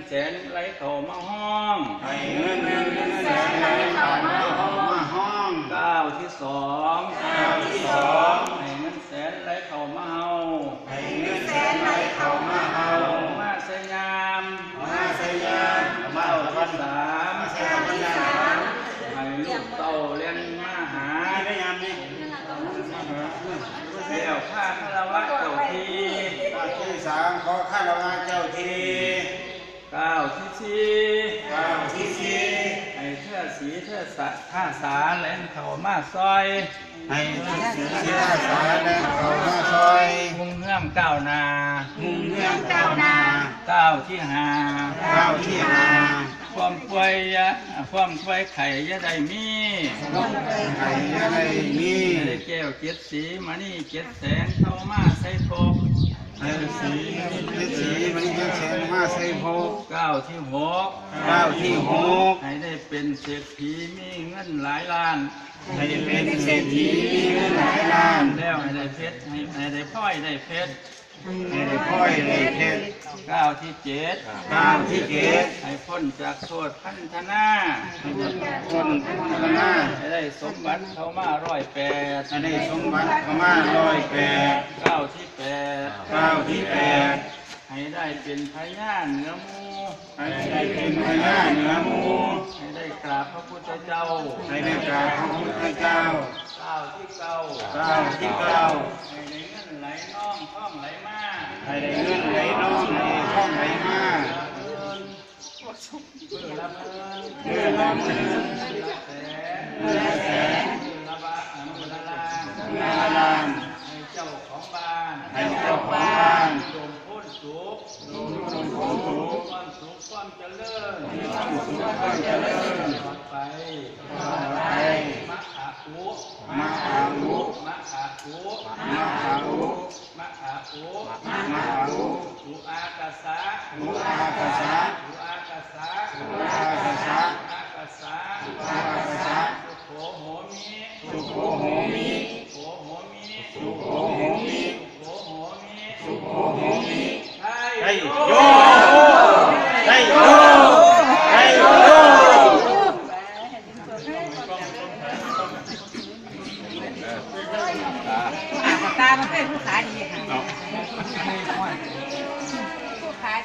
ແສນໄຫຼເຂົ້າມາຮ້ອງ ໃຫ້ເງິນ ເງິນແສນໄຫຼເຂົ້າມາຮ້ອງ ກ້າວທີສອງ ກ້າວທີສອງ ໃຫ້ເງິນແສນໄຫຼເຂົ້າມາເຮົາ ໃຫ້ເງິນແສນໄຫຼເຂົ້າມາເຮົາ ມາໃສ່ຍາມ ມາໃສ່ຍາມ ກ້າວທີສາມ ກ້າວທີສາມ ໃຫ້ລູກເຕົ້າແລ່ນມາຫາ ແລ້ວພາຄາລະວະເຈົ້າທີ່ ກ້າວທີສາມ ຂໍຄາລະວະເຈົ້າທີ່ ກ້າວທີສີ່ ກ້າວທີສີ່ ໃຫ້ເທືອສີເທືອສາ ທ່າສາແລ່ນເຂົ້າມາຊ່ອຍ ໃຫ້ເທືອສີເທືອສາແລ່ນເຂົ້າມາຊ່ອຍ ຮຸ່ງເຮືອງກ້າວໜ້າ ຮຸ່ງເຮືອງກ້າວໜ້າ ກ້າວທີຫ້າ ກ້າວທີຫ້າ ຄວາມປ່ວຍຢ່າ ຄວາມປ່ວຍໄຂ້ຢ່າໄດ້ມີ ຄວາມປ່ວຍໄຂ້ຢ່າໄດ້ມີ ໃຫ້ໄດ້ແກ້ວເຈັດສີ ມະນີເຈັດແສນເຂົ້າມາໃສ່ພົບ ໃຫ້ສີ ເຈັດສີ ມະນີເຈັດແສນມາໃສ່ພົບ ກ້າວທີຫົກ ກ້າວທີຫົກ ໃຫ້ໄດ້ເປັນເສດຖີມີເງິນຫຼາຍລ້ານ ໃຫ້ໄດ້ເປັນເສດຖີມີເງິນຫຼາຍລ້ານ ແລ້ວໃຫ້ໄດ້ເພັດ ໃຫ້ ໃຫ້ໄດ້ພອຍໄດ້ເພັດ ໃຫ້ໄດ້ພອຍໄດ້ເພັດ ກ້າວທີເຈັດ ກ້າວທີເຈັດ ໃຫ້ພົ້ນຈາກໂທດພັນທະນາ ໃຫ້ພົ້ນພັນທະນາ ໃຫ້ໄດ້ສົມບັດເຂົ້າມາຮ້ອຍແປດ ໃຫ້ໄດ້ສົມບັດເຂົ້າມາຮ້ອຍແປດ ກ້າວທີແປດ ກ້າວທີແປດ ໃຫ້ໄດ້ເປັນພະຍານເໜືອໝູ່ ໃຫ້ໄດ້ເປັນພະຍານເໜືອໝູ່ ໃຫ້ໄດ້ກາບພະພຸດທະເຈົ້າ ໃຫ້ໄດ້ກາບພະພຸດທະເຈົ້າ ກ້າວທີເກົ້າ ກ້າວທີເກົ້າ ໃຫ້ໄດ້ເງິນໄຫຼນອງທອງໄຫຼມາ ໃຫ້ໄດ້ເງິນໄຫຼນອງໄຫຼທອງໄຫຼມາ ມື້ລະໝື່ນ ມື້ລະໝື່ນ ມື້ລະແສນ ມື້ລະແສນ ມື້ລະບາ ມື້ລະລ້ານ ມື້ລະລ້ານ ໃຫ້ເຈົ້າຂອງບ້ານ ໃຫ້ເຈົ້າຂອງບ້ານ ອຸດົມໂພນສຸກ ອຸດົມໂພນສຸກ ຄວາມສຸກຄວາມຈະເລີນ ຄວາມສຸກຄວາມຈະເລີນ ຕະຫຼອດໄປ ຕະຫຼອດໄປ ມະອາອຸ ມະອາອຸ ມະອາອຸ ມະອາອຸ ມະອາອຸ ມະອາອຸ ອຸອາກາສະ ອຸອາກາສະ ອຸອາກາສະ ອຸອາກາສະ ອາກາສະ ອາກາສະ ສຸໂຂໂຫມິ ສຸໂຂໂຫມິ ສຸໂຂໂຫມິ ສຸໂຂໂຫມິ ສຸໂຂໂຫມິ ໄທໂຍ